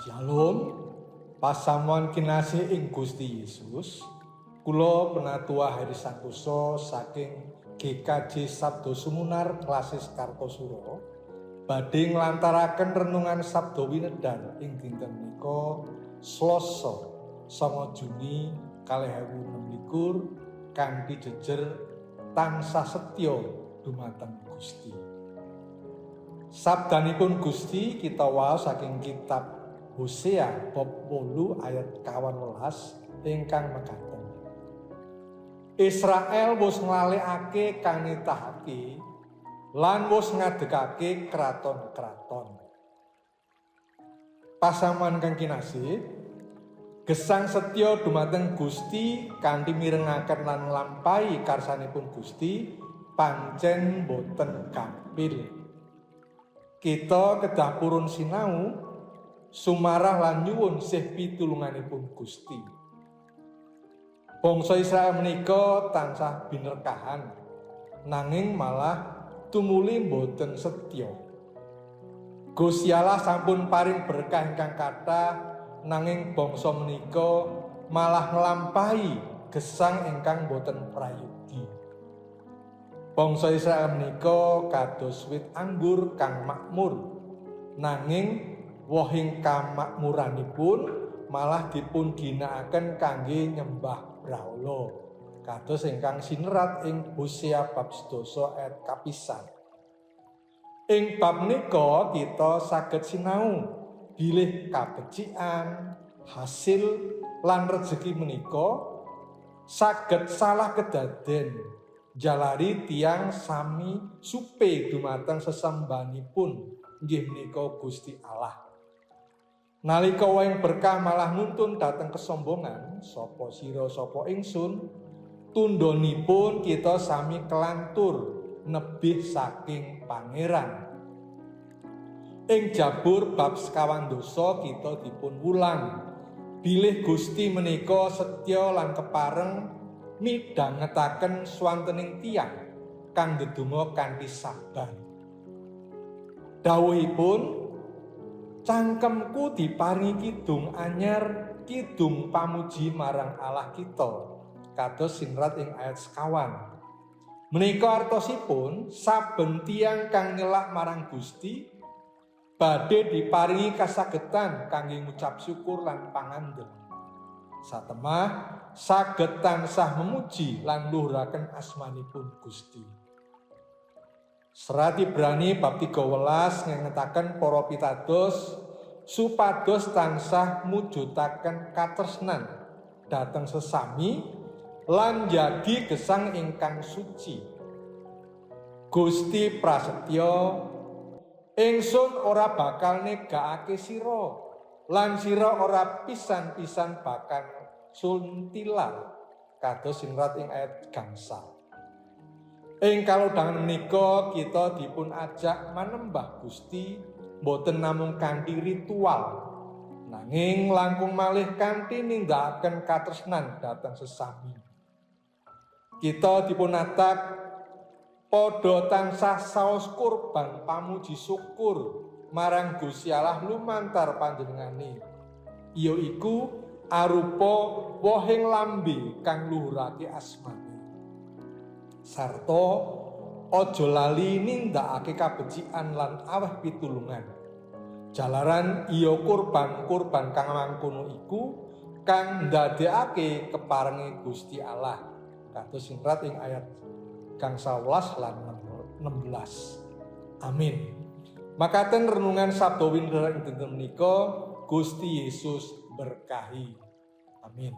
Shalom, pasamuan kinasih ing Gusti Yesus. Kula Penatua Heri Santoso saking GKJ Sabdo Sumunar Klasis Kartosuro badhe nglantaraken renungan Sabdo Winedar ing dinten menika Selasa 9 Juni 2026 kanthi jejer tansah setya dumateng Gusti. Sabdanipun Gusti kita waos saking kitab Hosea bab 8 ayat 18 ingkang mekaten. Israel wis nglalekake kang nitahake lan wis ngadegake kraton-kraton. Pasamuan kang kinasih, gesang setya dumateng Gusti kanthi mirengaken lan nglampahi karsanipun Gusti pancen boten gampil. Kita kedah purun sinau, sumarah lan nyuwun sih pitulunganipun Gusti. Bangsa Israel menika tansah binerkahan, nanging malah tumuli boten setya. Gusti Allah sampun paring berkah ingkang kathah, nanging bangsa menika malah nglampahi gesang ingkang boten prayogi. Bangsa Israel menika kados wit anggur kang makmur, nanging wohing kamakmuranipun malah dipun ginakaken kangge nyembah brahala. Kados ingkang sinerat ing Hosea bab 10 ayat kapisan. Ing bab menika kita saged sinau bilih kabecikan, hasil lan rejeki menika saged salah kedaden jalari tiyang sami supe dumateng sesembahanipun inggih menika Gusti Allah. Nalika wohing berkah malah nuntun dhateng kesombongan, sapa sira sapa ingsun, tundhonipun kita sami kelantur nebih saking Pangeran. Ing Jabur bab sekawan dosa kita dipun wulang bilih Gusti menika setya lan kepareng midhangetaken swantening tiyang kang ndedonga kanthi sabar. Dawuhipun, cangkemku diparingi kidung anyar, kidung pamuji marang Allah kita, kados sinrat ing ayat sekawan. Menika artosipun saben tiyang kang nyelak marang Gusti badhe diparingi kasagetan kangge ngucap syukur lan pangandel. Satemah saged tansah memuji lan ngluhuraken asmanipun Gusti. Serat Ibrani bab 13 ngengetaken para pitados supados tansah mujudaken katresnan dhateng sesami lan njagi gesang ingkang suci. Gusti prasetya, ingsun ora bakal negakake sira lan sira ora pisan-pisan bakal sun tilar, kados sinrat ing ayat gangsal. Ing kalodhangan menika kita dipun ajak manembah Gusti boten namung kanthi ritual, nanging langkung malih kanthi nindakaken katresnan dhateng sesami. Kita dipun atak padha tansah saos kurban pamuji syukur marang Gusti Allah lumantar panjenengane. Ya iku arupa wohing lambe kang luhurake asmane. Sarta aja lali nindakake kabecikan lan aweh pitulungan. Jalaran iya kurban-kurban kang mangkono iku kang ndadekake keparenge Gusti Allah. Kados sinrat ing ayat kang 11 lan 16. Amin. Makaten renungan Sabda Winedhar ing dinten menika, Gusti Yesus berkahi. Amin.